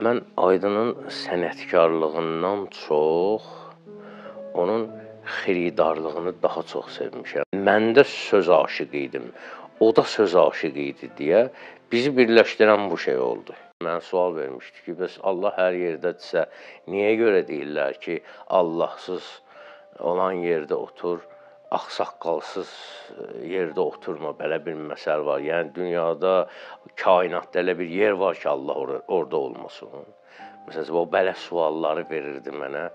Mən Aydının sənətkarlığından çox onun xiridarlığını daha çox sevmişəm. Mən də söz aşiqi idim, o da söz aşiqi idi deyə bizi birləşdirən bu şey oldu. Mən sual vermişdi ki, bəs Allah hər yerdədirsə, niyə görə deyirlər ki, Allahsız olan yerdə otur, ağsaqqalsız yerdə oturma, belə bir məsəl var. Yəni dünyada, kainatda elə bir yer var ki, Allah orada olmasın. Məsələn, o belə sualları verirdi mənə.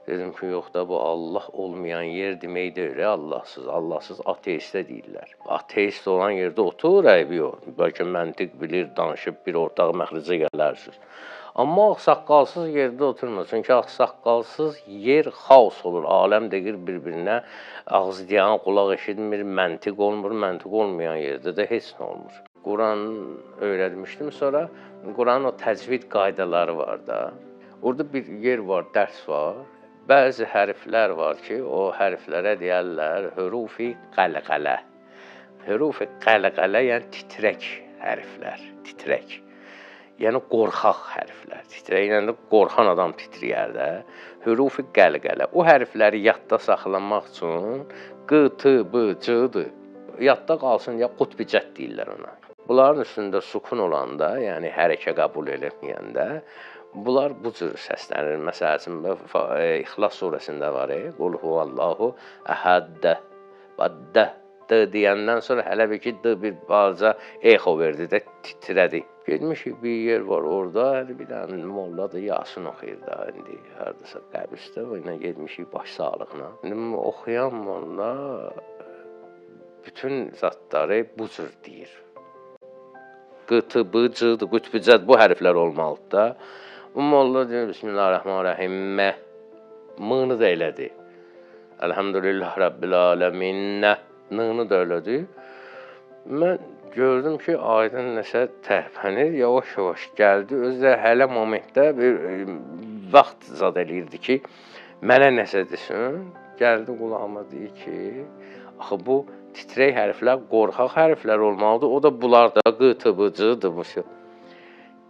Dedim ki, yox da bu Allah olmayan yer demək deyil, Allahsız. Allahsız ateistə deyirlər. Ateist olan yerdə otur, əybi yox. Bəlkə məntiq bilir, danışıb bir ortaq məxricə gələrsiniz. Amma ağsaqqalsız yerdə oturma. Çünki ağsaqqalsız yer xaos olur. Aləm deyir bir-birinə, ağız deyən qulaq eşitmir, məntiq olmur. Məntiq olmayan yerdə də heç nə olmur. Quran öyrətmişdim. Sonra Quranın o təcvid qaydaları var da. Orada bir yer var, dərs var. Bəzi hərflər var ki, o hərflərə deyərlər hürufi qəlqələ. Hürufi qəlqələ, yəni titrək hərflər, titrək. Yəni qorxaq hərflər. Titrəklə də qorxan adam titrəyər də. Hürufi qəlqələ. O hərfləri yadda saxlamaq üçün Q, T, B, C-dır. Yadda qalsın deyə qutb cədd deyirlər ona. Bunların üstündə sukun olanda, yəni hərəkə qəbul eləməyəndə bunlar bu cür səslənir. Məsəl üçün İxlas surəsində var. Qul huvallahu əhəd. Və D deyəndən sonra hələ bir ki D bir balaca exo verdi də, titrədi. Getmişik bir yer var orada, bir dənə molladır, Yasin oxuyur da indi hardasa qəbirdə, o ilə getmişik baş sağlığına. İndi oxuyan molla bütün zatları bu cür deyir. Q, T, B, C, D, qütb cəd bu hərflər olmalıdır da. Bu molla deyir Bismillahirrahmanirrahim, M, M-ni də elədi. Elhamdülillah Rabbil Alemin, N-ni də elədi. Mən gördüm ki, Aydın nəsə tərpənir, yavaş-yavaş gəldi. Özü də hələ momentdə bir vaxt zad eləyirdi ki, mənə nəsə desin. Gəldi qulağıma deyir ki, axı bu titrək hərflər qorxaq hərflər olmalıdır. O da bunlar da Q, T, B, C-dir bu şey.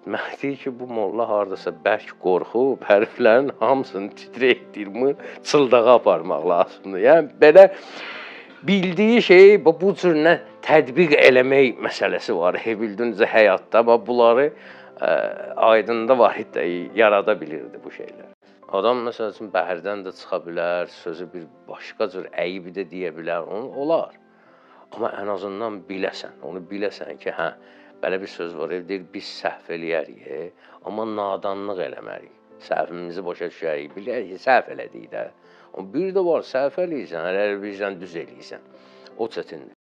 Mən deyir ki, bu molla hardasa bərk qorxub, hərflərin hamısını titrək deyir, çıldağa aparmaq lazımdır. Yəni belə bildiyi şeyi bu cür nə tətbiq eləmək məsələsi var. Bildiyiniz həyatda bunları Aydında var idi, yarada bilirdi bu şeylər. Adam məsəl üçün bəhirdən də çıxa bilər, sözü bir başqa cür əyib də deyə bilər, onu olar. Amma ən azından biləsən, onu biləsən ki, hə, belə bir söz var, deyir, biz səhv eləyərik, amma nadanlıq eləmərik. Səhvimizi başa düşərik, bilərik ki, səhv elədik də. Amma bir də var, səhv eləyirsən, hələ bilirsən, düz eləyirsən. O çətindir.